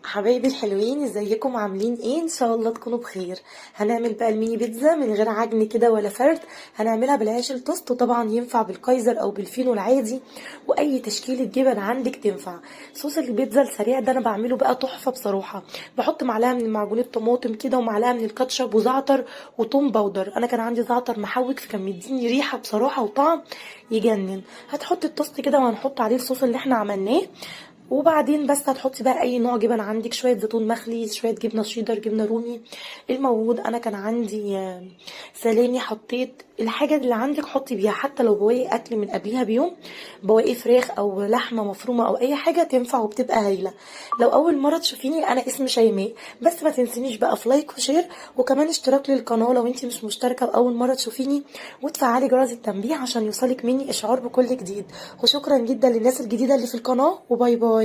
حبايبي الحلوين، ازيكم؟ عاملين ايه؟ ان شاء الله تكونوا بخير. هنعمل بقى الميني بيتزا من غير عجن كده ولا فرد، هنعملها بالعيش التوست، وطبعا ينفع بالكايزر او بالفينو العادي، واي تشكيله جبن عندك تنفع. صوص البيتزا السريع ده انا بعمله بقى تحفة بصراحة. بحط معلقه من معجون الطماطم كده، ومعلقة من الكاتشب وزعتر وتوم powder. انا كان عندي زعتر محوج فكان مديني ريحه بصراحة وطعم يجنن. هتحطي التوست كده وهنحط عليه الصوص اللي احنا عملناه، وبعدين بس هتحطي بقى اي نوع جبن عندك، شوية زيتون مخلي، شوية جبنه شيدر، جبنه رومي، الموجود. انا كان عندي سلامي، حطيت الحاجة اللي عندك حطي بيها، حتى لو بواقي اكل من قبليها بيوم، بواقي فراخ او لحمه مفرومه او اي حاجة تنفع وبتبقى هايلة. لو اول مرة تشوفيني، انا اسمي شيماء، بس ما تنسينيش بقى في like و share، وكمان اشتراك للقناة لو انتي مش مشتركة واول مرة تشوفيني، وتفعلي جرس التنبيه عشان يوصلك مني اشعار بكل جديد. وشكرا جدا للناس الجديدة اللي في القناة، و bye bye.